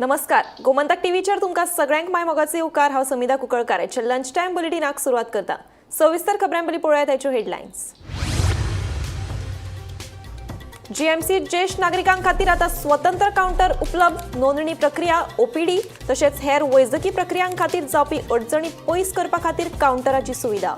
नमस्कार, गोमंतक टीव्हीचेर तुमकां सगळ्यांक माय मोगाचे उपकार. हांव समिधा कुंकळकार लंच टायम बुलेटिनाक सुरवात करता. सविस्तर खबरां पयलीं पळोवया ताच्यो हेडलायन्स. जीएमसी ज्येष्ठ नागरिकां खातीर आता स्वतंत्र काउंटर उपलब्ध. नोंदणी प्रक्रिया, ओपीडी तशेंच हेर वैजकी प्रक्रियां खातीर जावपी अडचणी पयस करपा खातीर काउंटराची सुविधा.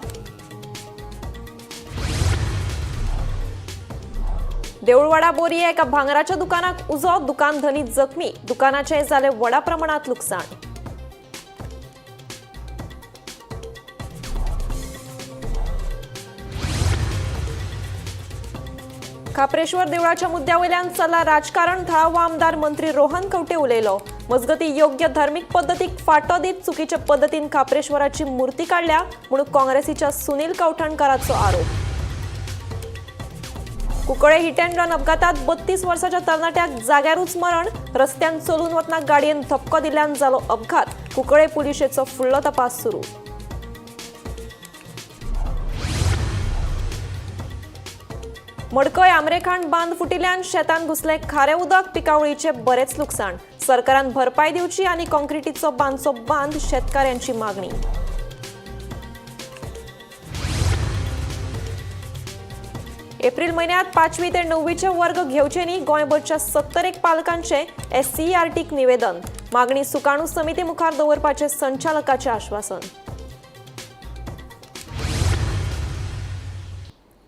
देऊळवाडा बोरये एका भांगराच्या दुकानाक उजो. दुकान धनी जखमी. दुकानाचें जालें व्हडा प्रमाणात लुकसाण. खाप्रेश्वर देवळाच्या मुद्द्यावयल्यान चला राजकारण. थळावो आमदार मंत्री रोहन खंवटे उलयलो. मजगती योग्य धार्मिक पद्दतीक फाटो दीत चुकीच्या पद्दतीन खाप्रेश्वराची मूर्ती काडल्या म्हणून काँग्रेसीच्या सुनील कवठणकाराचो आरोप. कुंकळे हिट अँड रन अपघातात 32 वर्साच्या तरणाट्याक जाग्यारूच मरण. रस्त्यान चलून वतना गाडयेन धपको दिल्ल्यान जालो अपघात. कुंकळे पुलिशेचो फुडलो तपास सुरू. मडकय आमरेखांड बांद फुटिल्ल्यान शेतान घुसले खारें उदक. पिकावळीचे बरेच लुकसाण. सरकारान भरपाय दिवची आनी कॉन्क्रिटीचो बांदचो बांद, शेतकाऱ्यांची मागणी. एप्रिल म्हयन्यात 5वी ते 9वीचे वर्ग घेवचे न्ही, गोंयभरच्या 71 पालकांचे एससीईआरटीक निवेदन. मागणी सुकाणू समिती मुखार दवरपाचे संचालकाचे आश्वासन.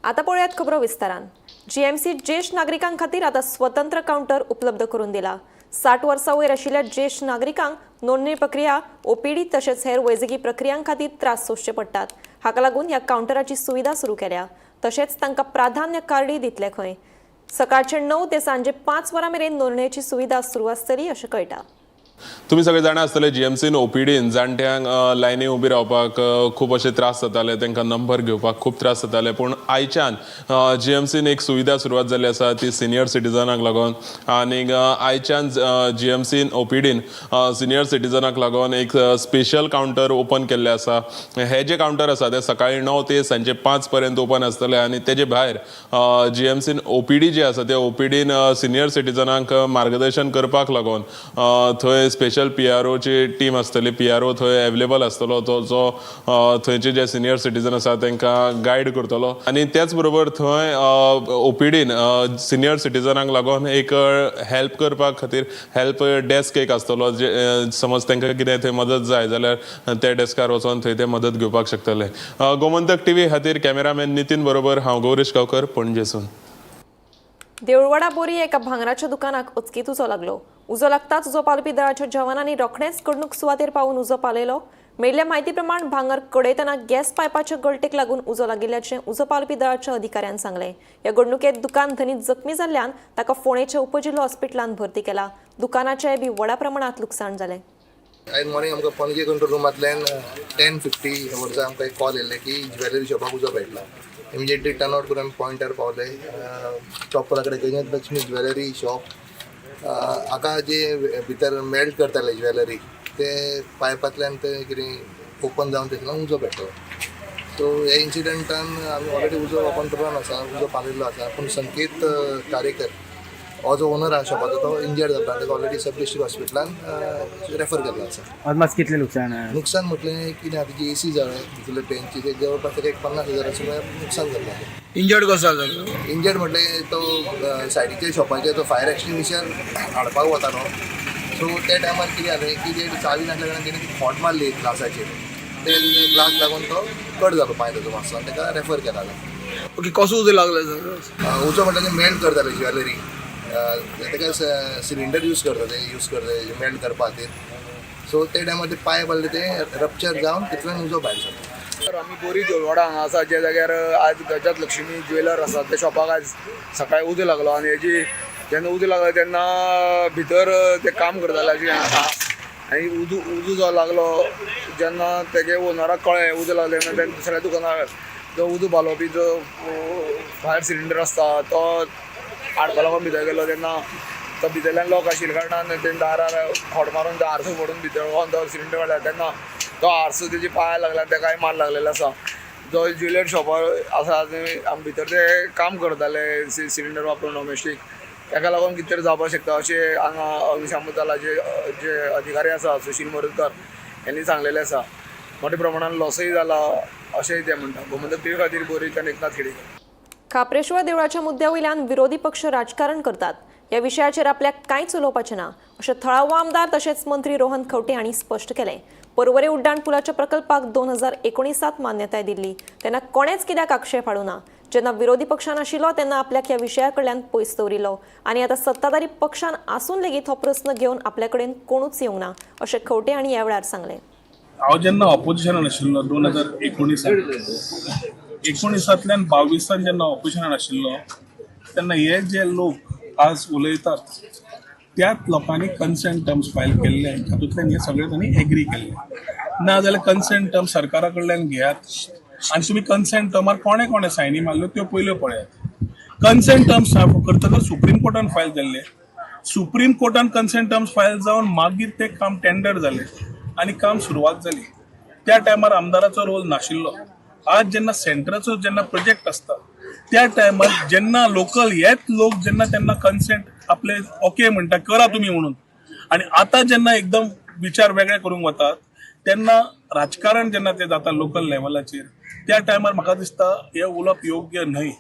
आता पळोवयात खबरो विस्तारान. जीएमसी ज्येष्ठ नागरिकां खातीर आता स्वतंत्र काउंटर उपलब्ध करून दिला. 60 वर्सां वयर आशिल्ल्या ज्येष्ठ नागरिकांक नोंदणी प्रक्रिया, ओपीडी तशेंच हेर वैजकी प्रक्रियां खातीर त्रास सोंसचे पडटात. हाका लागून ह्या काउंटराची सुविधा सुरू केल्या. तशेंच तांकां प्राधान्य कार्डय दितले खंय. सकाळचे 9 ते सांजे 5 वरां मेरेन नोंदणेची सुविधा सुरू आसतली अशें कळटा. तुमी सगळे जाणा आसतले, जीएमसीन ओपीडीन जाणट्यांक लायनी उबी रावपाक खूब अशे त्रास जाताले, तांकां नंबर घेवपाक खूब त्रास जाताले. पूण आयच्यान जीएमसीन एक सुविधा सुरवात जाल्ली आसा ती सिनियर सिटीजनाक लागून. आनीक आयच्यान जीएमसीन ओपीडीन सिनियर सिटीजनाक लागून एक स्पेशल कावंटर ओपन केल्लें आसा. हे जे कावंटर आसा ते सकाळी 9 ते सांजे 5 पर्यंत ओपन आसतले. आनी तेजे भायर जीएमसीन ओपीडी जी आसा त्या ओपीडीन सिनियर सिटीजनांक मार्गदर्शन करपाक लागून थंय स्पेशल पीआरओची टीम आसतली. पीआरओ थंय अवेलेबल आसतलो, तो जो थंयचे जे सिनियर सिटीजन आसा तांकां गायड करतलो. आनी त्याच बरोबर थंय ओपीडीन सिनियर सिटीजनांक लागून एक हेल्प करपा खातीर हेल्प डेस्क एक आसतलो, जे समज तांकां कितें थंय मदत जाय जाल्यार त्या डेस्कार वचोन थंय ते मदत घेवपाक शकतले. गोमंतक टीव्ही खातीर कॅमेरामॅन नितीन बरोबर हांव गौरीश गांवकर, पणजेसून. देऊळवाडा बोरी एका भांगराच्या दुकानाक अचकीत उजो लागलो. उजो लागताच उजो पालोवपी दळाच्या जवानांनी रोखडेंच घडणूक सुवातेर पावून उजो पालयलो. मेळिल्ल्या म्हायती प्रमाण भांगर कडेतना गॅस पायपाच्या गळटेक लागून उजो लागिल्ल्याचें उजो पालोवपी दळाच्या अधिकाऱ्यान सांगलें. ह्या घडणुकेंत दुकान धनी जखमी जाल्ल्यान ताका फोंडेच्या उपजिल्हो हॉस्पिटलांत भरती केला. दुकानाचेंय बी व्हडा प्रमाणात लुकसाण जालें. आयज मॉर्निंग आमकां पणजे कंट्रोल रुमांतल्यान 10:50 वर्सा आमकां एक कॉल येयल्ले की ज्वेलरी शॉपाक उजो पेटला. इमिजिएटली टर्न आवट करून आमी पॉयंटार पावले. प्रॉपर कडेन गणेश लक्ष्मी ज्वेलरी शॉप, हाका जे भितर मेल्ट करताले ज्वेलरी, ते पायपांतल्यान ते कितें ओपन जावन थंयसरल्यान उजो पेटलो. सो ह्या इन्सिडंटान आमी ऑलरेडी उजो कंट्रोलान आसा, उजो पालयल्लो आसा. पूण संकेत कारेकर हो जो ओनर आसा शॉपाचो, तो इंजर्ड जाता. ताका ऑलरेडी सब डिस्ट्रिक्ट हॉस्पिटलान रेफर केल्लो आसा. अदमास कितलें लुकसाण आहा? नुकसान म्हटलें कितें आतां जी एसी जाय भितरले बेंची, ते जवळपास ताका एक 50,000 सुमार नुकसान जाल्लें आसा. इंजर्ड कसो जालो? इंजर्ड म्हटलें तो सायडीच्या शॉपाचेर तो फायर एक्सटिंग्विशर हाडपाक वतालो. सो त्या टायमार कितें जालें की ते चावी नासल्या कारणान तेणें ती खोंट मारली ग्लासाचेर, ते ग्लास लागून तो कट जालो पांय ताजो मातसो आनी ताका रेफर केला. ओके, कसो उजो लागलो सर? उजो म्हटल्यार ते मेल्ट करताले ज्वेलरी, ताका सिलिंडर यूज करता, ते यूज करता मेल्ट करपा खातीर. सो ते टायमार ते पायप आहले ते रप्चर जावन तितल्यान उजो भायर सरलो. तर आमी बोरी देवळवाडा हांगा आसा, ज्या जाग्यार आज गजात लक्ष्मी ज्वेलर आसा त्या शॉपाक आज सकाळी उजो लागलो. आनी हेजी जेन्ना उजो लागलो तेन्ना भितर ते काम करताले अशें आनी उजो उजो जो लागलो जेन्ना तेगे ओनराक कळ्ळें उजो लागलो तेन्ना तेणें दुसऱ्या दुकानार जो उजो पालोवपी जो फायर सिलिंडर आसता तो हाडपा लागून भितर गेलो. तेन्ना तो भितरल्यान लॉक आशिल्ल्या कारणान तेणें दारार खोड मारून तो आरसो फोडून भितर वचोन तो सिलिंडर काडला. तेन्ना तो आरसो तेजे पांयार लागला आनी ताकाय मार लागलेलो आसा. जो ज्वेलर शॉपार आसा आमी भितर ते काम करताले सिलिंडर वापरून डोमेस्टीक. ताका लागून कितें तरी जावपाक शकता अशें हांगा अग्निशामक दलाचे जे अधिकारी आसा सुशील मोरजकार यांनी सांगलेलें आसा. मोठ्या प्रमाणान लॉसय जाला अशेंय ते म्हणटा. गोमंतक टीव्ही खातीर बोरयेच्यान एकनाथ खेडेकर. खाप्रेश्वर देवळाच्या मुद्द्या वयल्यान विरोधी पक्ष राजकारण करतात. ह्या विशयाचेर आपल्याक कांयच उलोवपाचें ना अशें थळावो आमदार तशेंच मंत्री रोहन खंवटे हांणी स्पश्ट केलें. पर्वरे उड्डाण पुलाच्या प्रकल्पाक 2019 मान्यताय दिल्ली तेन्ना कोणेच कित्याक आक्षेप हाडूं ना. जेन्ना विरोधी पक्षान आशिल्लो तेन्ना आपल्याक ह्या विशया कडल्यान पयस दवरिल्लो आनी आतां सत्ताधारी पक्षान आसून लेगीत हो प्रस्न घेवन आपल्या कडेन कोणूच येवंक ना अशें खंवटे हांणी ह्या वेळार सांगलें. हांव जेन्ना ऑपोजिशनान आशिल्लो 2019 एकोणिसांतल्यान 22 जेन्ना ऑपोजिशनान आशिल्लो तेन्ना हे जे लोक आज उलयतात त्याच लोकांनी कन्सेंट टर्म्स फायल केल्ले, तातूंतल्यान हे सगळे तांणी एग्री केल्ले. ना जाल्यार कन्सेंट टर्म सरकारा कडल्यान घेयात आनी तुमी कन्सेंट टर्मार कोणे कोणे सायनी मारल्यो त्यो पयल्यो पळयात. कन्सेंट टर्म्स करतकच सुप्रीम कोर्टान फायल जाल्ले, सुप्रीम कोर्टान कन्सेंट टर्म्स फायल जावन मागीर ते काम टेंडर जालें आनी काम सुरवात जाली. त्या टायमार आमदाराचो रोल नाशिल्लो. आज जेन्ना सेंटराचो जेन्ना प्रोजेक्ट आसता त्या टायमार जेन्ना लोकल हेच लोक जेन्ना तेन्ना कन्सेंट आपले ओके म्हणटा करा तुमी म्हणून, आनी आतां जेन्ना एकदम विचार वेगळे करूंक वतात तेन्ना राजकारण जेन्ना तें जाता लोकल लेवलाचेर त्या टायमार म्हाका दिसता हें उलोवप योग्य न्हय.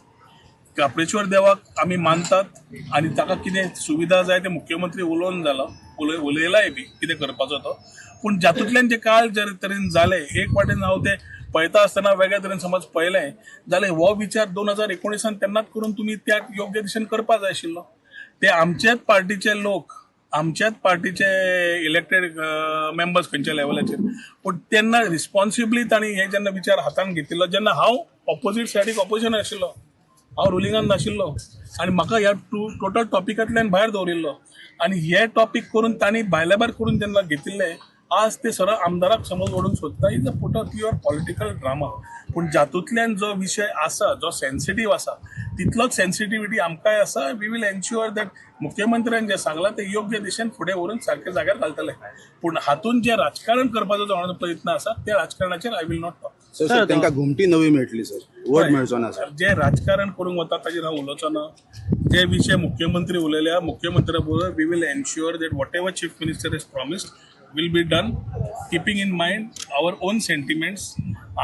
काप्रेश्वर देवाक आमी मानतात आनी ताका कितें सुविधा जाय ते मुख्यमंत्री उलोवन जाला, उलयलाय बी कितें करपाचो तो. पूण जातूंतल्यान जे काल जे तरेन जालें एक वाटेन हांव ते पळयता आसतना वेगळ्या तरेन समज पळयलें जाल्यार हो विचार 2019 तेन्नाच करून तुमी त्या योग्य दिशेन करपा जाय आशिल्लो. ते आमच्याच पार्टीचे लोक, आमच्याच पार्टीचे इलेक्टेड मेंबर्स खंयच्या लेवलाचेर, पूण तेन्ना रिस्पॉन्सिबली तांणी हे जेन्ना विचार हातान घेतिल्लो जेन्ना हांव ऑपोजीट सायडीक ऑपोजिशन आशिल्लो, हांव रुलिंगान नाशिल्लो आनी म्हाका ह्या टोटल टॉपिकांतल्यान भायर दवरिल्लो आनी हे टॉपीक करून तांणी भायल्या भायर करून जेन्ना घेतिल्ले आज ते सरळ आमदाराक समज ओडून सोदता is a put a pure political drama. पूण जातूंतल्यान जो विशय आसा जो सेन्सिटीव आसा तितलोच सेन्सिटिविटी आमकांय आसा. We will ensure that मुख्यमंत्र्यान जें सांगलां तें योग्य दिशेन फुडें व्हरून सारकें जाग्यार घालतले. पूण हातूंत जें राजकारण करपाचो जो प्रयत्न आसा त्या राजकारणाचेर I will not talk. Sir तांकां घुमटी नवी मेळटली सर, वट मेळचो ना सर. जे राजकारण करूंक वता ताजेर हांव उलोवचो ना. जे विशय मुख्यमंत्री उलयल्या मुख्यमंत्र्या बरोबर we will ensure that whatever chief minister is promised will be done, keeping in mind our own sentiments.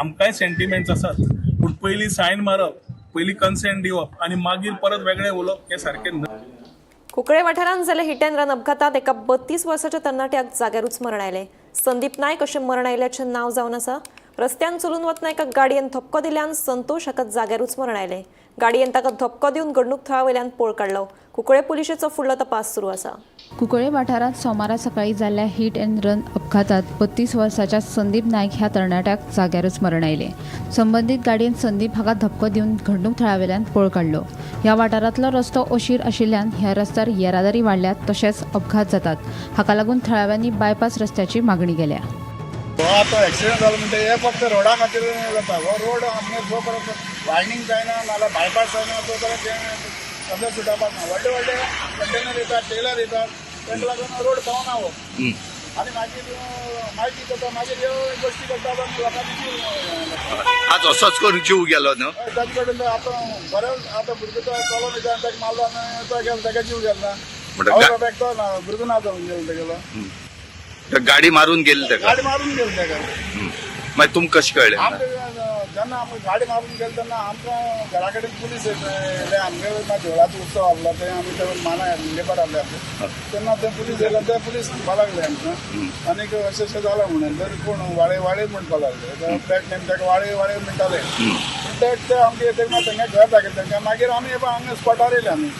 आमकांय सेंटिमेंट्स आसात, पूण पयलीं सायन मारप, पयलीं कन्सेंट दिवप आनी मागीर परत वेगळें उलोवप हें सारकें न्हय. कुंकळे वाठारांत जाल्ल्या हिट अँड रन अपघातात एका 32 वर्साच्या तरणाट्याक जाग्यारूच मरण आयलें. संदीप नायक अशें मरण आयिल्ल्याचें नांव जावन आसा. रस्त्यान चलून वतना एका गाडयेन धपको दिल्यान संतोष हाका जाग्यारूच मरण आयलें. गाडयेन ताका धपको दिवन घडणूक थळा वयल्यान पळ काडलो. कुंकळे पुलिशेचो फुडलो तपास सुरू आसा. कुंकळे वाठारांत सोमारा सकाळी जाल्ल्या हिट अँड रन अपघातात 32 वर्साच्या संदीप नायक ह्या तरणाट्याक जाग्यारूच मरण आयलें. संबंदीत गाडयेन संदीप हाका धपको दिवन घडणूक थळावेल्यान पळ काडलो. ह्या वाठारांतलो रस्तो अशीर आशिल्ल्यान ह्या रस्त्यार येरादारी वाडल्या तशेंच अपघात जातात. हाका लागून थळाव्यांनी बायपास रस्त्याची मागणी केल्या. हो आतां एक्सिडंट जालो म्हणटा हे फक्त रोडा खातीर जाता. हो रोड आमगे जो पर्यंत वायनींग जायना नाल्यार बायपास जायना तो पर्यंत तें कसलें सुटावपाक ना. व्हडले व्हडले कंटेनर येतात, ट्रेलर येतात, तांकां लागून रोड पावना हो. आनी मागीर माहिती करता, मागीर ह्यो गोश्टी करता पण लोकांनी जीव आज असोच करून जीव गेलो न्हू. ताजे कडेन आतां बरें आतां भुरगो तो चलोन वयता आनी ताका मारलो आनी तो गेलो, ताका जीव गेलो ना. म्हणटा आवय बापायक तो ना भुरगो ना जावन गेलो तेगेलो. गाडी मारून गेली ताका. गाडी मारून गेलो ताका. मागीर तुमकां कशें कळ्ळें? आमकां जेन्ना आमकां गाडी मारून गेले तेन्ना आमकां घरा कडेन पुलीस येयले. आमगे ना देवळाचो उत्सव आहलो ते आमी ते मानाय लेबर आहले आमचे, तेन्ना ते पुलीस येयले, ते पुलीस म्हणपाक लागले आमकां आनीक अशें अशें जालां म्हणून. तर कोण वाळे वाळे म्हणपाक लागले, फ्लॅट नेम ताका वाळे वाळे म्हणटाले. ते ते आमगे येतकीर मागीर तेंगे घर दाखयलें तांकां. मागीर आमी हे पळय हांगा स्पॉटार येयले आमी.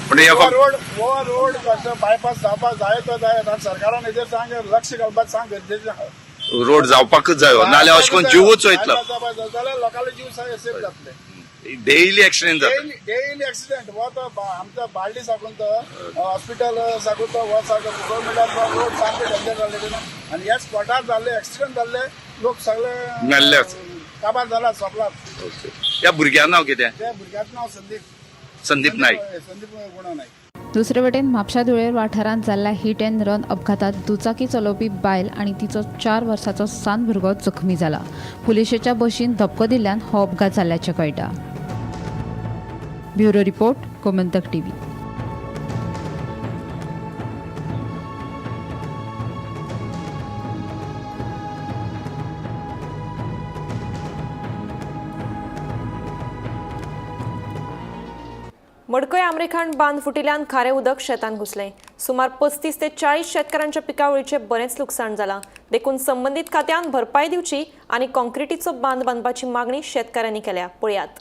पण हे हो रोड, हो रोड कसो बायपास जावपाक जाय तो जाय. आतां सरकारान हेजेर सांग लक्ष घालपाक सांग गरजेचें आहा. रोड जावपाकच जायो, नाल्यार अशें करून जीवच वयतलो. जाल्यार लोकांले जीव सेफ जातले. डेली एक्सिडेंट जाता. Daily daily accident. हो तो आमच्या बार्डी साकून तो हॉस्पिटल साकून तो हो सारको गव्हर्मेंटान रोड सारके डेंजर जाल्ले आनी ह्या स्पॉटार जाल्ले एक्सिडेंट जाल्ले लोक सगळे मेल्ले आसा. काबार जाला सोंपलात. ह्या भुरग्या नांव कितें? त्या भुरग्याचें नांव संदीप. संदीप नाईक. संदीप गुणा नाईक. दुसरे वटेन म्हापशा धुळेर वाठारांत जाल्ल्या हिट अँड रन अपघातात दुचाकी चलोवपी बायल आनी तिचो 4 वर्साचो सान भुरगो जखमी जाला. पुलिशेच्या बशीन धपको दिल्ल्यान हो अपघात जाल्ल्याचें कळटा. Bureau report, Gomantak TV. मडकय आमरेखाण बांद फुटिल्ल्यान खारें उदक शेतांत घुसलें. सुमार 35 ते 40 शेतकारांच्या पिकावळीचें बरेंच लुकसाण जालां. देखून संबंदीत खात्यान भरपाय दिवची आनी कॉन्क्रिटीचो बांद बांदपाची मागणी शेतकारांनी केल्या. पळयात.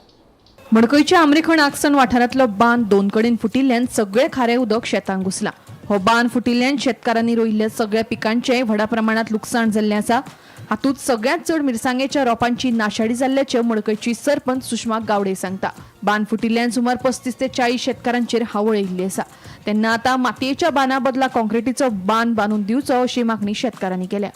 मडकयच्या आमरेखण आगसण वाठारांतलो बांद दोन कडेन फुटिल्ल्यान सगळें खारें उदक शेतांत घुसलां. हो बांद फुटिल्ल्यान शेतकारांनी रोयिल्ल्या सगळ्या पिकांचें व्हडा प्रमाणांत लुकसाण जाल्लें आसा. हातूंत सगळ्यांत चड मिरसांगेच्या रोपांची नाशाडी जाल्ल्याचें मडकयची सरपंच सुषमा गावडे सांगता. बांद फुटिल्ल्यान सुमार 35 ते 40 शेतकारांचेर हावळ येयिल्ली आसा. तेन्ना आतां मातयेच्या बांदा बदला कॉन्क्रिटीचो बांद बांदून दिवचो अशी मागणी शेतकारांनी केल्या.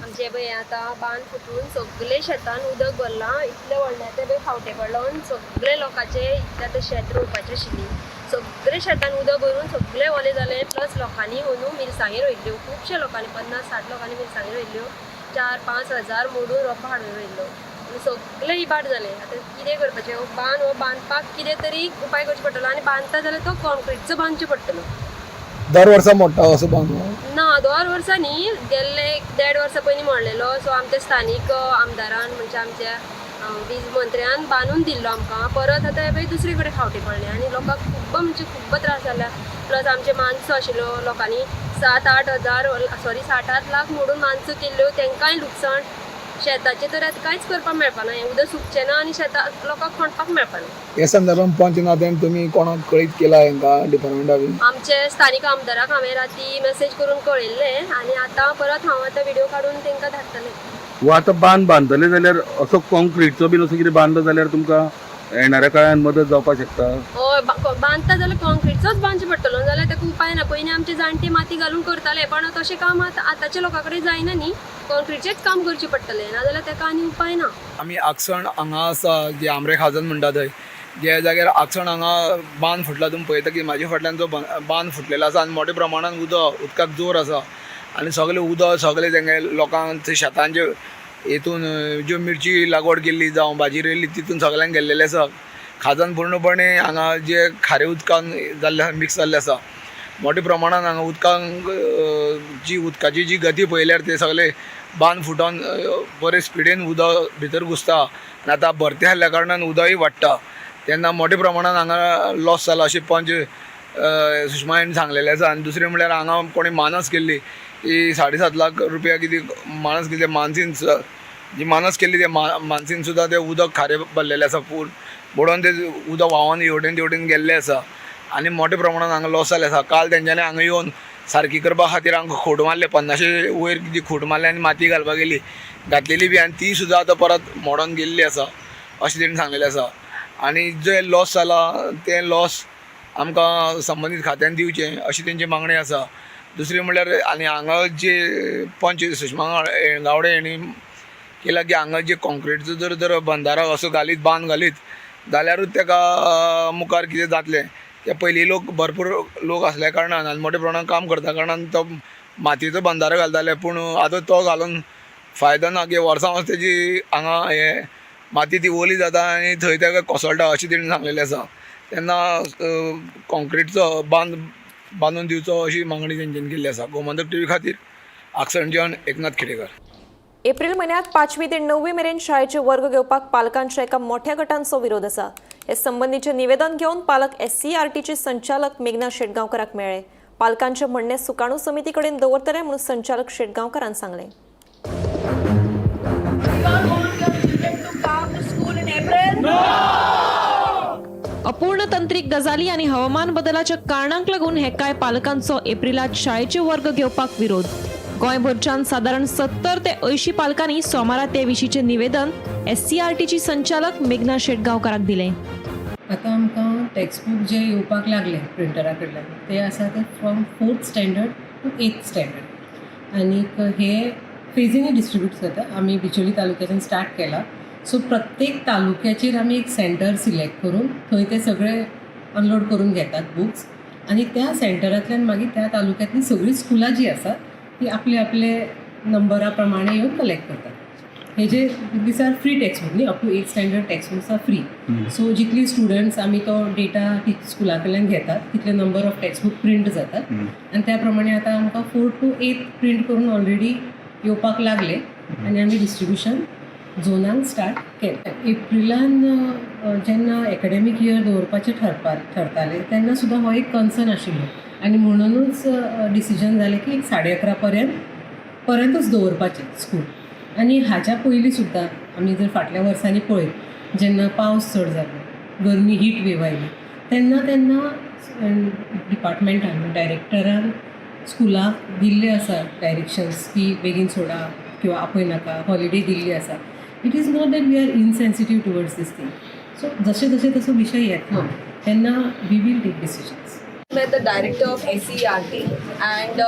आमचे पळय आतां बांद फुटून सगळे शेतान उदक भरलां. इतलें व्हडलें तें पळय फावटे पडलो. सगळे लोकांचे इतलें आतां शेत रोवपाचें आशिल्ली, सगळे शेतान उदक भरून सगळें ओलें जालें. प्लस लोकांनी अंदू मिरसांगी रोयल्ल्यो, खुबशे लोकांनी, 50-60 लोकांनी मिरसांगी रोयल्ल्यो. 4-5 हजार मोडून रोंपा हाडून रोयल्लो आनी सगळें इबाड जालें. आतां कितें करपाचें? हो बांद हो बांदपाक कितें तरी उपाय करचो पडटलो आनी बांदता जाल्यार तो कॉन्क्रिटचो बांदचो पडटलो. दर वर्सा मोडटा असो बांद? ना, दर वर्सा न्ही, गेल्ले एक देड वर्सा पयलीं मोडलेलो. सो आमच्या स्थानीक आमदारान, म्हणजे आमच्या वीज मंत्र्यान बांदून दिल्लो आमकां. परत आतां पळय दुसरे कडेन फावटी पडले आनी लोकांक खूब, म्हणजे खूब त्रास जाल्या. प्लस आमचे मानसो आशिल्लो, लोकांनी 7-8 हजार, सॉरी, 7-8 लाख मोडून मानसो केल्ल्यो, तांकांय लुकसाण. शेताचें तर आतां कांयच करपाक मेळपाना. हें उदक सुकचें ना आनी शेतां लोकांक खणपाक मेळपाना. हे संदर्भात पंच नात्यान तुमी कोणाक कळीत केला हांकां डिपार्टमेंटा बीन? आमचे स्थानीक आमदाराक हांवें राती मेसेज करून कळयल्लें आनी आतां परत हांव आतां व्हिडियो काडून तांकां धाडटलें. वा आतां बांद बांदतले जाल्यार असो कॉन्क्रीटचो बीन असो कितें बांदलो जाल्यार तुमकां येणाऱ्या काळान मदत जावपाक शकता. हय, बांदता जाल्यार कॉन्क्रीटचोच बांदचो पडटलो, जाल्यार ताका उपाय ना. पयलीं आमचे जाणटे माती घालून करताले, पण तशें काम आतां आतांच्या लोकां कडेन जायना न्ही. कॉन्क्रीटचेंच काम करचें पडटलें, नाजाल्यार ताका आनी उपाय ना. आमी आगसण हांगा आसा, जे आमरे खाजन म्हणटा थंय, ज्या जाग्यार आगसण हांगा बांद फुटला. तुमी पळयता की म्हाजे फाटल्यान जो बांद फुटलेलो आसा आनी मोठ्या प्रमाणान उदक, उदकाक जोर आसा आनी सगळें उदक सगळें तेंगे लोकांक थंय शेतांचे हेतून ज्यो मिरची लागवड केल्ली जावं भाजी रोयल्ली तितून सगळ्यांक गेल्लेलें आसा. खाजन पूर्णपणे हांगा जे खारे उदकान जाल्लें आसा, मिक्स जाल्लें आसा. मोठ्या प्रमाणान हांगा उदकांक जी उदकाची जी गती पळयल्यार ते सगळे बांद फुटोन बरे स्पिडीन उदक भितर घुसता आनी आतां भरती आसल्या कारणान उदकय वाडटा. तेन्ना मोठ्या प्रमाणान हांगा लॉस जाला अशें पंच सुषमा हांणी सांगलेलें आसा. आनी दुसरें म्हणल्यार हांगा कोणी मानस केल्ली ती 7.5 लाख रुपया कितें मानस केल्ली, मानसीन जी मानस केल्ली ते मानसीन सुद्दां तें उदक खारें भरलेलें आसा. फूल बुडोन ते उदक व्हांवन हेवटेन तेवटेन गेल्लें आसा आनी मोठ्या प्रमाणान हांगा लॉस जाल्लें आसा. काल तेंच्यांनी हांगा येवन सारकी करपा खातीर हांगा खोड मारले, 50 वयर कितें खोड मारले आनी माती घालपाक गेली, घातलेली बी, आनी ती सुद्दां आतां परत मोडोन गेल्ली आसा अशें तेणी सांगलेलें आसा. आनी जे लॉस जाला तें लॉस आमकां संबंदीत खात्यान दिवचें अशी तेंची मागणी आसा. दुसरें म्हणल्यार आनी हांगा जे पंच सुषमा गावडे हांणी केला की हांगा जे कॉन्क्रिटचो जर जर बंदारो असो घालीत, बांद घालीत जाल्यारूच तेका मुखार कितें जातलें. ते पयलीं लोक भरपूर लोक आसल्या कारणान आनी मोठ्या प्रमाणान काम करता कारणान तो मातयेचो बंदारो घालताले, पूण आतां तो घालून फायदो ना की वर्सां वर्स तेजी हांगा हे माती ती ओली जाता आनी थंय तेका कोसळटा अशें तेणी सांगलेलें आसा. तेन्ना कॉन्क्रिटचो बांद बांदून दिवचो अशी मागणी तेंच्यांनी केल्ली आसा. गोमंतक टीव्ही खातीर आगसणच्यान एकनाथ खेडेकर. एप्रिल म्हयन्यांत 5वी ते 9वी मेरेन शाळेचे वर्ग घेवपाक पालकांच्या एका मोठ्या गटांचो विरोध आसा. हे संबंदीचें निवेदन घेवन पालक एससीईआरटीचे संचालक मेघना शेटगांवकराक मेळ्ळे. पालकांचें म्हणणें सुकाणू समिती कडेन दवरतले म्हणून संचालक शेटगांवकरान सांगलें. You all want your children to come to school in April? अपूर्ण तंत्रीक गजाली आनी हवामान बदलाच्या कारणांक लागून हे कांय पालकांचो एप्रिलात शाळेचे वर्ग घेवपाक विरोध. गोंयभरच्यान सादारण 70 ते 80 पालकांनी सोमारा ते विशींचें निवेदन एससीईआरटीची संचालक मेघना शेटगांवकराक दिलें. आतां आमकां टेक्स्टबूक जे येवपाक लागले प्रिंटरा कडल्यान ते आसा ते from fourth standard to eighth standard आनीक हे फेजीनी डिस्ट्रिब्यूट जाता. आमी बिचोली तालुक्याच्यान स्टार्ट केला. सो प्रत्येक तालुक्याचेर आमी एक सेंटर सिलेक्ट करून थंय ते सगळे अनलोड करून घेतात बुक्स आनी त्या सेंटरांतल्यान मागीर त्या तालुक्यांतलीं सगळीं स्कुलां जीं आसात ती आपले आपले नंबरा प्रमाणे येवन कलेक्ट करतात. हे जे these are free textbook न्ही, up to eighth standard textbooks are free. So जितली स्टुडंट्स, आमी तो डेटा स्कुला कडल्यान घेतात, तितले नंबर ऑफ टेक्स्टबूक प्रिंट जातात आनी त्या प्रमाणे आतां आमकां फोर टू एथ प्रिंट करून ऑलरेडी येवपाक लागले आनी आमी डिस्ट्रिब्युशन झोनान स्टार्ट केलें. एप्रिलान जेन्ना एकाडेमीक इयर दवरपाचें ठरतालें तेन्ना सुद्दां हो एक कन्सर्न आशिल्लो आनी म्हणुनूच डिसिजन जालें की एक 11:30 पर्यंतूच दवरपाचें स्कूल. आनी हाज्या पयलीं सुद्दां आमी जर फाटल्या वर्सांनी पळयत, जेन्ना पावस चड जालो, गरमी, हीट वेव आयली, तेन्ना तेन्ना डिपार्टमेंटान, डायरेक्टरान स्कुलाक दिल्ले आसा डायरेक्शन्स की बेगीन सोडा किंवा आपय नाका, हॉलिडे दिल्ली आसा. It is not that we are insensitive towards this thing. So जशें जशें तसो विशय येतलो तेन्ना we will take decisions. Met the director of SCERT and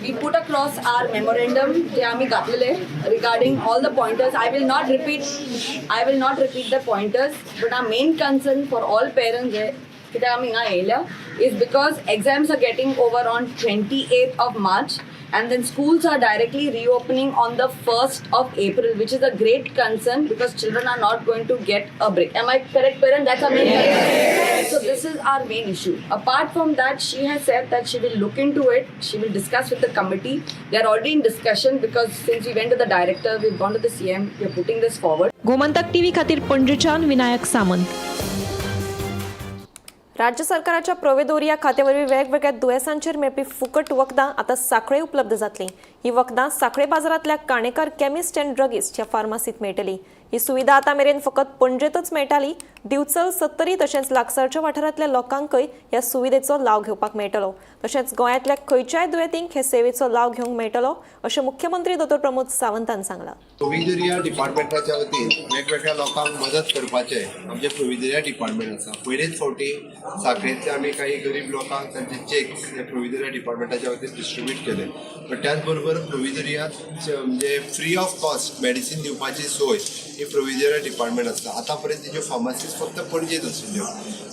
we put across our memorandum जे आम्ही घातलेले regarding all the pointers. I will not repeat the pointers, but our main concern for all parents जे कित्याक आमी हिंगा येयल्या is because exams are getting over on 28th of March and then schools are directly reopening on the 1st of April, which is a great concern because children are not going to get a break. Am I correct, parent? That's our main concern. So this is our main issue. Apart from that, she has said that she will look into it. She will discuss with the committee. They are already in discussion because since we went to the director, we've gone to the CM, we are putting this forward. Gomantak TV खातीर पणजेच्यान विनायक सामंत. राज्य सरकाराच्या प्रोवेदोरिया खात्यावरवीं वेगवेगळ्या दुयेंसांचेर मेळपी फुकट वखदां आतां सांखळे उपलब्ध जातलीं. ही वखदां सांखळे बाजारांतल्या काणेकर केमिस्ट अँड ड्रगिस्ट ह्या फार्मासींत मेळटली. ही सुविधा आतां मेरेन फकत पणजेतच मेळटाली. दिवचल, सत्तरी तशेंच लागसारच्या वाठारांतल्या लोकांकय ह्या सुविधेचो लाव घेवपाक मेळटलो. तशेंच गोंयांतल्या खंयच्याय दुयेंतींक हे सेवेचो लाव घेवंक मेळटलो, अशें मुख्यमंत्री दोतोर प्रमोद सावंतान सांगलां. प्रोविजरिया डिपार्टमेंटाच्या वतीन वेगवेगळ्या लोकांक मदत करपाचें आमचें प्रोविजरिया डिपार्टमेंट आसा. पयलेच फावटी सांखळेंतले आमी काही गरीब लोकांक तांचे चेक्स हे प्रोविजरिया डिपार्टमेंटाच्या वतीन डिस्ट्रिब्यूट केले. पण त्याच बरोबर प्रोविजरियात म्हणजे फ्री ऑफ कॉस्ट मेडिसीन दिवपाची सोय ही प्रोविजरिया डिपार्टमेंट आसता. आतां पर्यंत तेज्यो फार्मासीस फक्त पणजेत आशिल्ल्यो.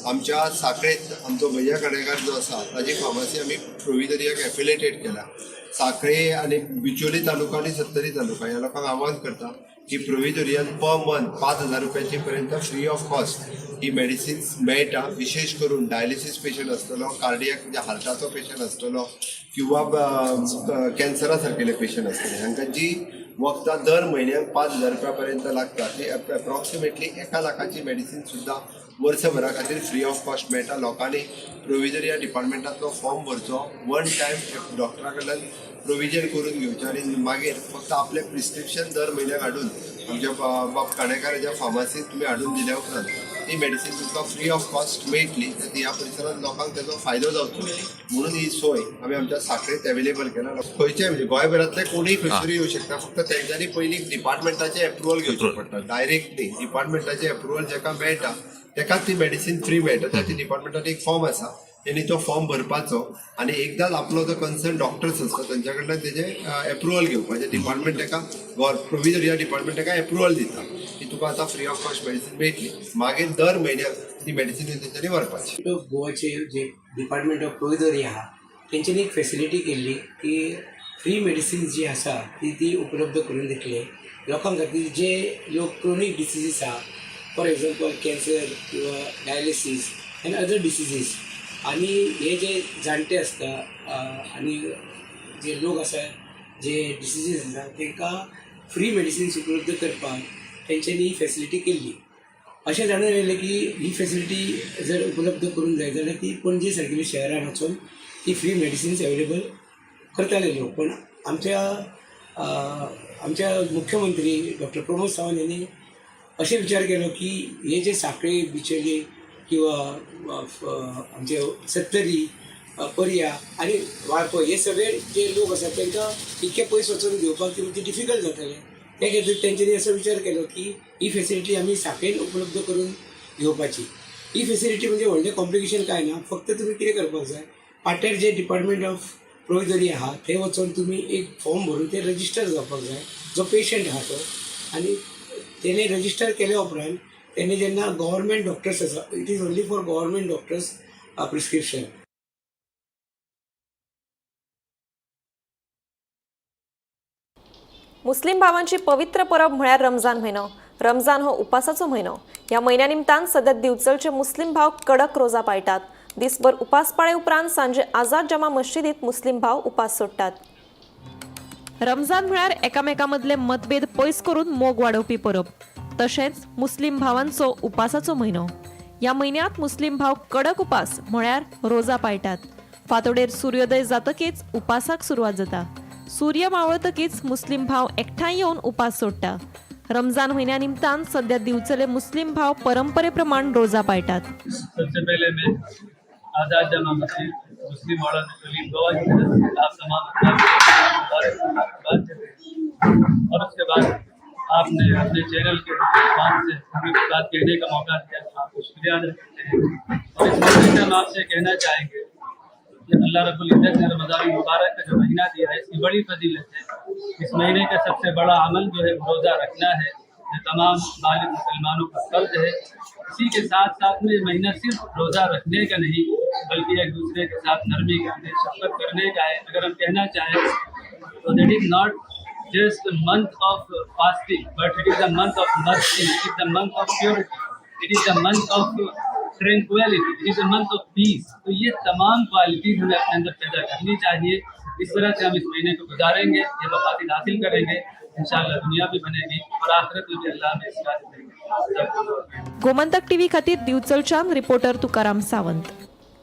आमच्या सांखळेंत आमचो भैया कडेकार जो आसा, ताजी फार्मासी आमी प्रोविजरियाक एफिलेटेड केल्या. सांखळे आनी बिचोली तालुका आनी सत्तरी तालुका ह्या लोकांक आवाहन करता की प्रोविजोरियान पर मंथ 5,000 रुपयाचे पर्यंत free of cost he medicines मेळटा. विशेष करून डायलिसीस पेशंट आसतलो, कार्डियक म्हणजे हार्टाचो पेशंट आसतलो किंवा कॅन्सरा सारकेले पेशंट आसतले, हांकां जी वखदां दर म्हयन्याक 5,000 रुपया पर्यंत लागता, ती एप्रॉक्सिमेटली 1 लाखाची मेडिसीन सुद्दां वर्सभरा खातीर फ्री ऑफ कॉस्ट मेळटा. लोकांनी प्रोविजरिया डिपार्टमेंटांतलो फॉर्म भरचो, वन टायम डॉक्टरा कडल्यान प्रोविजन करून घेवचें आनी मागीर फक्त आपलें प्रिस्क्रिप्शन दर म्हयन्याक हाडून आमच्या बाब काणेकाराच्या फार्मासींत तुमी हाडून दिल्या उपरांत ती मेडिसीन तुमकां फ्री ऑफ कॉस्ट मेळटली. तर ह्या परिसरांत लोकांक तेजो फायदो जावचो म्हणून ही सोय आमी आमच्या सांखळेंत अवेलेबल केला. खंयचे म्हणजे गोंयभरांतले कोणूय खंयसरूय येवं शकता, फक्त तेंच्यांनी पयलीं डिपार्टमेंटाचें एप्रुवल घेवचें पडटा. डायरेक्टली डिपार्टमेंटाचें एप्रुवल जेका मेळटा तेकाच ती मेडिसीन फ्री मेळटा. त्या डिपार्टमेंटात एक फॉर्म आसा, तेणी तो फॉर्म भरपाचो आनी एकदांच आपलो जो कन्सर्न डॉक्टर्स आसता तेंच्या कडल्यान तेजें एप्रुवल घेवपाचें. डिपार्टमेंट तेका, प्रोविजरिया डिपार्टमेंट तेका एप्रुवल दिता की तुका आतां फ्री ऑफ कॉस्ट मेडिसीन मेळटली. मागीर दर म्हयन्याक ती मेडिसीन तेंच्यांनी व्हरपाची. ऑफ गोवाचे जे डिपार्टमेंट ऑफ प्रोविदोरी आहा, तेंच्यांनी एक फेसिलिटी केल्ली की फ्री मेडिसिन्स जी आसा ती ती उपलब्ध करून दितले लोकां खातीर, जे लोक क्रोनीक डिसिजीस आहा, फॉर एग्जाम्पल कॅन्सर किंवा डायलिसीस आनी अदर डिसिजीस. आनी हे जे जाणटे आसता आनी जे लोक आसा, जे डिसिजीस आसा, तांकां फ्री मेडिसिन्स उपलब्ध करपाक तेंच्यांनी ही फेसिलिटी केल्ली. अशें जाणून येयलें की ही फेसिलिटी जर उपलब्ध करूंक जाय जाल्यार ती पणजे सारकेल्या शहरान वचून ती फ्री मेडिसिन्स अवेलेबल करताले लोक. पण आमच्या मुख्यमंत्री डॉक्टर प्रमोद सावंत यांनी अशें विचार केलो की हे जे सांखळी, बिचोली किंवा आमचे सत्तरी, पर्या आनी वाळपय हे सगळे जे लोक आसात, तांकां इतके पयस वचून घेवपाक ती डिफिकल्ट जातलें. ते खातीर तेंच्यांनी असो विचार केलो की ही फेसिलिटी आमी सांखळेन उपलब्ध करून घेवपाची. ही फेसिलिटी म्हणजे व्हडलें कॉम्प्लिकेशन कांय ना. फक्त तुमी कितें करपाक जाय, पाट्यार जे डिपार्टमेंट ऑफ प्रोविजरी आहा थंय वचून तुमी एक फॉर्म भरून ते रजिस्टर जावपाक जाय, जो पेशंट आहा तो. आनी तेणे रजिस्टर केल्या उपरांत तेणे जेन्ना गव्हर्मेंट डॉक्टर्स आसा, it is only for government doctors prescription. मुस्लिम भावांची पवित्र परब म्हळ्यार रमजान म्हयनो. रमजान हो उपासाचो म्हयनो. ह्या म्हयन्या निमतान सध्या दिवचलचे मुस्लिम भाव कडक रोजा पाळटात. दिसभर उपास पाळे उपरांत सांजे आझाद जमा मस्जिदीत मुस्लिम भाव उपास सोडटात. रमजान म्हळ्यार एकामेकां मदले मतभेद पयस करून मोग वाडोवपी परब, तशेंच मुस्लीम भावांचो उपासाचो म्हयनो. ह्या म्हयन्यांत मुस्लीम भाव कडक उपास म्हळ्यार रोजा पाळटात. फांतोडेर सुर्योदय जातकीच उपासाक सुरवात जाता. सूर्य मावळतकीच मुस्लीम भाव एकठांय येवन उपास सोडटा. रमजान म्हयन्या निमतान सध्या दिवचले मुस्लीम भाव परंपरे प्रमाण रोजा पाळटात. सबसे पहले मैं आज़ाद जामा मस्जिद मुस्लिम वाड़ा बिचोली गोवा की तरफ से आप तमाम मुबारकबाद देते हैं और उसके बाद आपने अपने चैनल के माध्यम से हमें बात कहने का मौका दिया, आपको शुक्रिया अदा करते हैं। और इस मौके से हम आपसे कहना चाहेंगे कि अल्लाह रब्बुल इज़्ज़त ने रमज़ान मुबारक का जो महीना दिया है, इसकी बड़ी फजीलत है। इस महीने का सबसे बड़ा अमल जो है, रोज़ा रखना है, जो तमाम बालिग मुसलमानों का फ़र्ज है। इसी के साथ साथ में ये महीना सिर्फ रोज़ा रखने का नहीं, बल्कि एक दूसरे के साथ नरमी करने, शफ़क़त करने का है। अगर हम कहना चाहें तो that is not just a month of fasting, but it is a month of mercy, it is the month of purity, it is the month of tranquility, it is a month of peace. तो ये तमाम qualities हमें अपने अंदर पैदा करनी चाहिए। इस तरह से हम इस महीने को गुजारेंगे, ये मकासिद हासिल करेंगे, इंशाअल्लाह दुनिया भी बनेगी और आखिरत में भी अल्लाह हमें इसका देंगे। गोमंतक टीव्ही खातीर दिवचलच्यान रिपोर्टर तुकाराम सावंत.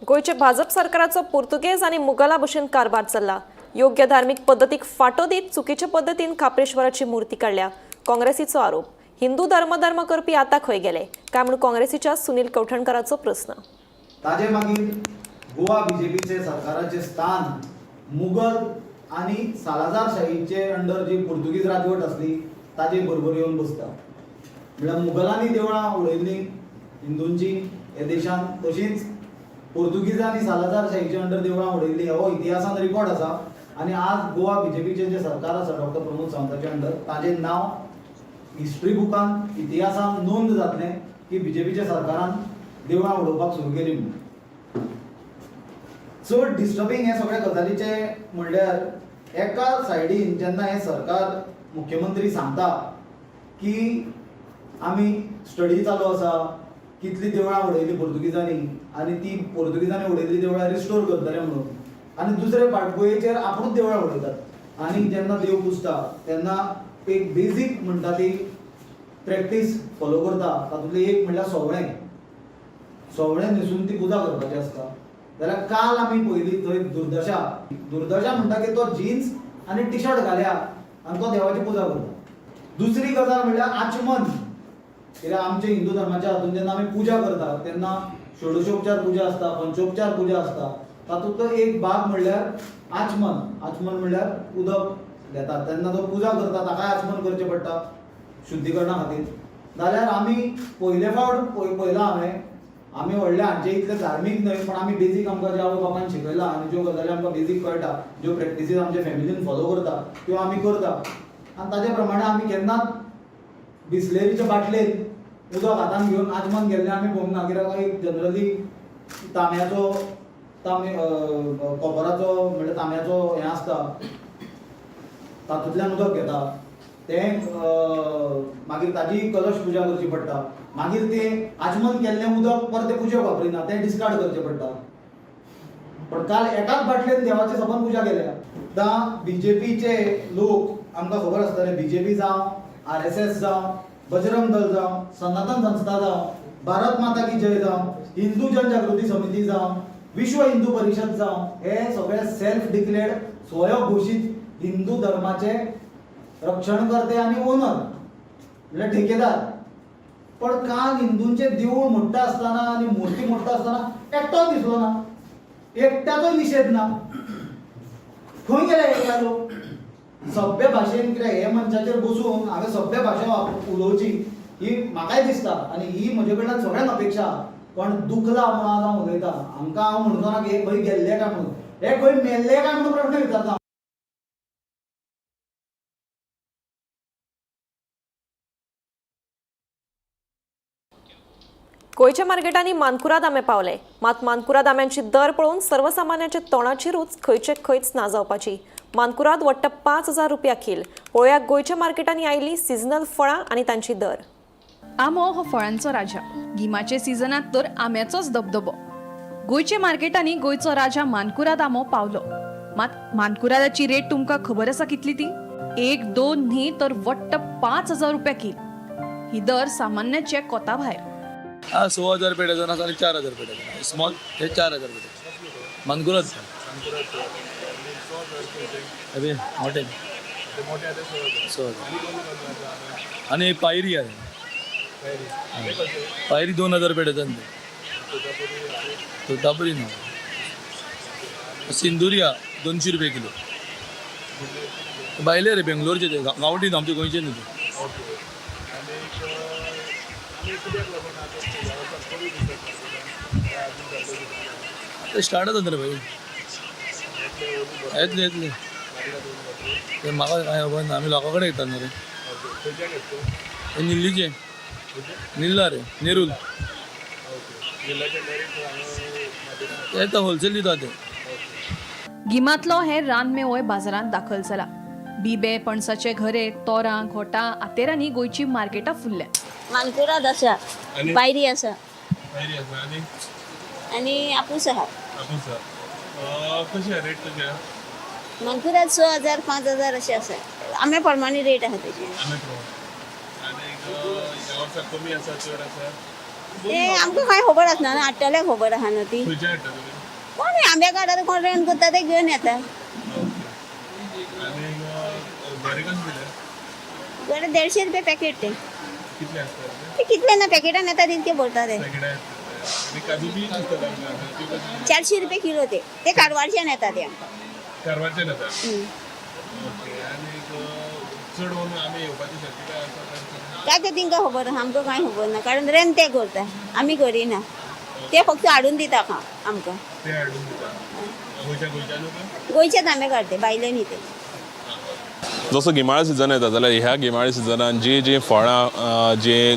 गोंयचे भाजप सरकाराचो पुर्तुगेज आनी मुगला भशेन कारभार चल्ला. योग्य धार्मीक पद्दतीक फाटो दीत चुकीच्या पद्दतीन खाप्रेश्वराची मूर्ती काडल्या, काँग्रेसीचो आरोप. हिंदू धर्म धर्म करपी आतां खंय गेले काय म्हणून काँग्रेसीच्या सुनील कवठणकराचो प्रस्न. ताजे मागीर गोवा बीजेपीचे सरकाराचे स्थान मुगल आनी सालाझारशाहीचे अंडर जी पुर्तुगीज राजवट आसली ताजे बरोबर येवन बसता. म्हळ्यार मुगलांनी देवळां उडयल्लीं हिंदूंची हे देशांत, तशींच पुर्तुगीजांनी सालाझारशाहीचे अंडर देवळां उडयल्लीं हो इतिहासान रिकॉर्ड आसा. आनी आज गोवा बीजेपीचें जें सरकार आसा डॉक्टर प्रमोद सावंताचे अंडर, ताजें नांव हिस्ट्री बुकान, इतिहासान नोंद जातलें की बीजेपीच्या सरकारान देवळां उडोवपाक सुरू केली म्हणून. चड डिस्टर्बिंग हे सगळ्या गजालीचे म्हणल्यार एका सायडीन जेन्ना हें सरकार, मुख्यमंत्री सांगता की आमी स्टडी चालू आसा, कितली देवळां उडयली पुर्तुगीजांनी आनी ती पुर्तुगीजांनी उडयल्ली देवळां रिस्टोर करतले म्हणून, आनी दुसरे फाटभुंयेचेर आपुणूच देवळां उडयतात. आनी जेन्ना देव पुजता तेन्ना एक बेजीक म्हणटा ती प्रॅक्टीस फॉलो करता. तातूंतली एक म्हणल्यार सोवळें. सोवळें न्हेसून ती पुजा करपाची आसता. जाल्यार काल आमी पळयली थंय दुर्दशा. दुर्दशा म्हणटा की तो जिन्स आनी टी शर्ट घाल्या आनी तो देवाची पुजा करता. दुसरी गजाल म्हणल्यार आचमन. कित्याक आमच्या हिंदू धर्माच्या हातून जेन्ना आमी पुजा करता तेन्ना षोडशोपचार पुजा आसता, पंचोपचार पुजा आसता. तातूंतलो एक भाग म्हणल्यार आचमन. आचमन म्हणल्यार उदक घेतात तेन्ना तो पुजा करता, ताकाय आचमन करचें पडटा शुद्धीकरणा खातीर. जाल्यार आमी पयले फावट पळयलां हांवें, आमी व्हडले हांचे इतले धार्मीक न्हय, पण आमी बेजीक आमकां जे आवय बापायन शिकयलां आनी ज्यो गजाली आमकां बेजीक कळटा, ज्यो प्रॅक्टिसीस आमच्या फॅमिलीन फॉलो करता त्यो आमी करता. आनी ताजे प्रमाणे आमी केन्नाच बिस्लेरीच्या बाटलेन उदक हातान घेवन आचमन गेल्लें आमी पळोवंक ना. कित्याक एक जनरली तांब्याचो, तांबे कॉपराचो, म्हणल्यार तांब्याचो हें आसता, तातूंतल्यान उदक घेता तें. मागीर ताजी कलश पुजा करची पडटा. मागीर तें आचमन केल्लें उदक परतें पुजेक वापरिना, तें डिस्कार्ड करचें पडटा. पण काल एकाच बाटलेन देवाची सबंद पुजा केल्या. आतां बीजेपीचे लोक आमकां खबर आसतले, बीजेपी जावं, आरएसएस जावं, बजरंग दल जावं, सनातन संस्था जावं, भारत माता की जय जावं, हिंदू जनजागृती समिती जावं, विश्व हिंदू परिशद जावं, हे सगळे सेल्फ डिक्लेर्ड, स्वयं घोशीत हिंदू धर्माचे रक्षणकर्ते आनी ओनर, म्हणल्यार ठेकेदार. पण काल हिंदूंचे देवूळ मोडटा आसतना आनी मुर्ती मोडटा आसतना एकटोच दिसलो ना, एकट्याचोय निशेध ना. खंय गेले हे लोक? सभ्य भाशेन, कित्याक हे मंचाचेर बसून हांवें सभ्य भाशा उलोवची ही म्हाकाय दिसता आनी ही म्हजे कडल्यान सगळ्यांक अपेक्षा. पण दुखला म्हणून आज हांव उलयतां. हांकां हांव म्हणचो ना की हे खंय गेल्ले काय म्हणून, हे खंय मेल्ले काय म्हणून प्रश्न विचारता. गोंयच्या मार्केटांनी मानकुराद आंबे पावले. मात मानकुराद आंब्यांची दर पळोवन सर्वसामान्यांच्या तोंडाची रूच खंयचे खंयच ना जावपाची. मानकुराद वट्ट 5000 रुपया कील. पळोवया गोंयच्या मार्केटांनी आयिल्लीं सिजनल फळां आनी तांची दर. आंबो हो फळांचो राजा. गिमाचे सिजनात तर आंब्याचोच दबदबो. गोंयच्या मार्केटांनी गोंयचो राजा मानकुराद आंबो पावलो. मात मानकुरादाची रेट तुमकां खबर आसा कितली ती? 1 2 न्ही तर वट्ट 5000 रुपया कील. ही दर सामान्याचे कोता भायर. हा 6,000 रुपये डझन आसा आनी 4,000 रुपये डझन. स्मॉल हे 4,000 रुपये डझन. मानकुराद अबे मोठे 6,000. आणि पायरी आहे, पायरी 2,000 रुपये डझन. तोतापुरी ना सिंदुरिया 200 रुपये किलो. भायले रे बेंगलोरचे ते, गांवठी आमचे गोंयचे न्हू ते. ते स्टार्ट जाता रे भाई, येतले येतले ते म्हाका कांय खबर ना, आमी लोकां कडेन घेतात न्हू रे. निल्लीचे, निल्ला रे, नेरूल ते होलसेल दिता ते. गिमांतलो हे रानमेवोय बाजारांत दाखल जाला. बिबे, पणसाचे घरे, तोरां, घोटां, आतेरांनी गोंयची मार्केटां फुल्ल्या. मानकुराद आसा, पायरी आसा आनी आपूस आहा. कशी रेट कशी? मानकुराद 6,000 5,000 अशें आसा. आंब्या प्रमाणे रेट आहा तेजी. कमी आसा चड आसा ते आमकां कांय खबर आसना न्हू, हाडटल्याक खबर आहा न्हू ती. कोण आंब्या काडटा, कोण रेंट करता ते घेवन येता. बरें 150 रुपया पॅकेट ते. ते कितले ना पॅकेटान येता तितके भरता ते. 400 रुपया किलो ते. ते कारवारच्यान येता ते आमकां. कारवारच्यान येता. चड आमी येवपाची शक्यता आसा काय ते तिंकां खबर आहा, आमकां कांय खबर ना. कारण रेंट ते करता, आमी करिना. ते फक्त हाडून दिता आमकां. ते हाडून दिता गोंयच्याच आंबे काडटे, भायले न्ही ते. जसो गिमाळ सिजन येता जाल्यार ह्या गिमाळी सिजनान जी जी फळां जी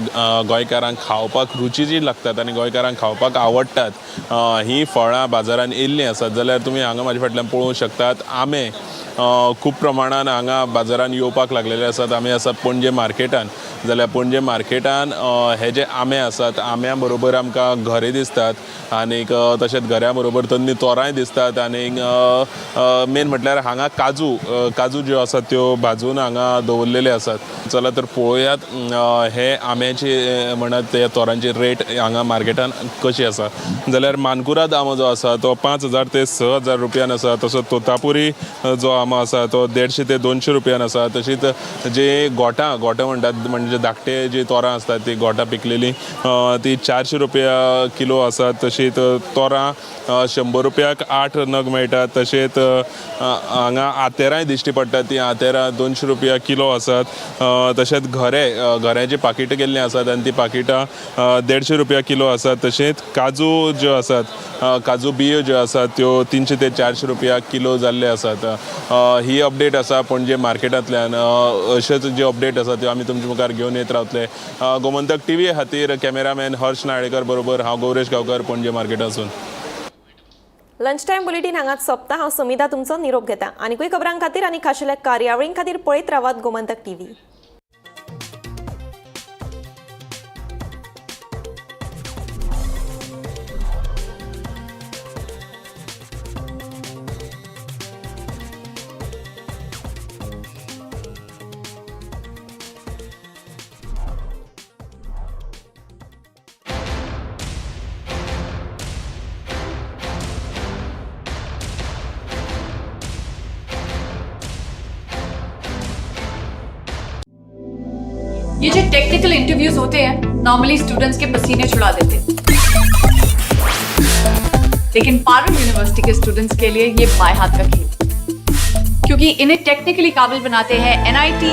गोंयकारांक खावपाक रुचीची लागतात आनी गोंयकारांक खावपाक आवडटात ही फळां बाजारान येयल्लीं आसात. जाल्यार तुमी हांगा म्हाजे फाटल्यान पळोवंक शकतात आंबे खूब प्रमाणान हांगा बाजारान येवपाक लागलेले आसात. आमी आसात पणजे मार्केटान, जाल्यार पणजे मार्केटान हे जे आंबे आसात आंब्या बरोबर आमकां घरे दिसतात आनीक तशेंच घऱ्या बरोबर तन्नी तोरांय दिसतात. आनीक मेन म्हटल्यार हांगा काजू काजू ज्यो आसात त्यो भाजून हांगा दवरलेले आसात. चला तर पळोवयात हे आंब्याची म्हणत ह्या तोरांची रेट हांगा मार्केटान कशी आसा. जाल्यार मानकुराद आंबो जो आसा तो 5,000 ते 6,000 रुपयान आसा. तसोच तोतापुरी जो आंबो आसा तो 150 ते 200 रुपयान आसा. तशीच जे घोटां घोटां म्हणटात म्हणजे धाकटे जी तोरां आसतात ती घोटां पिकलेली ती 400 रुपया किलो आसात. तशीच तोरां 100 रुपयाक 8 नग मेळटात. तशेंच हांगा आतेरांय दिश्टी पडटात, ती आतेरां 200 रुपया किलो आसात. तशेंच घरे घऱ्याची पाकिटां केल्लीं आसात आनी ती पाकिटां 150 रुपया किलो आसात. तशेंच काजू ज्यो आसात काजू बियो ज्यो आसात त्यो 300 ते 400 रुपया किलो जाल्ले आसात. ही अपडेट आसा पणजे मार्केटांतल्यान. अशेंच जे अपडेट आसा त्यो आमी तुमचे मुखार घेवन येत रावतले. गोमंतक टीव्ही खातीर कॅमेरामॅन हर्ष नाळेकर बरोबर हांव गौरेश गांवकर, पणजे मार्केटासून. लंच टायम बुलेटीन हांगाच सोंपता. हांव समिता तुमचो निरोप घेता. आनीकूय खबरां खातीर आनी खाशेल्या कार्यावळीं खातीर पळयत रावात गोमंतक टीव्ही. ये जो टेक्निकल इंटरव्यूज होते हैं नॉर्मली स्टूडेंट्स के पसीने छुड़ा देते हैं, लेकिन Parul university K students K लिए ये बाएं हाथ का खेल, क्योंकि इन्हें टेक्निकली काबिल बनाते हैं एनआईटी।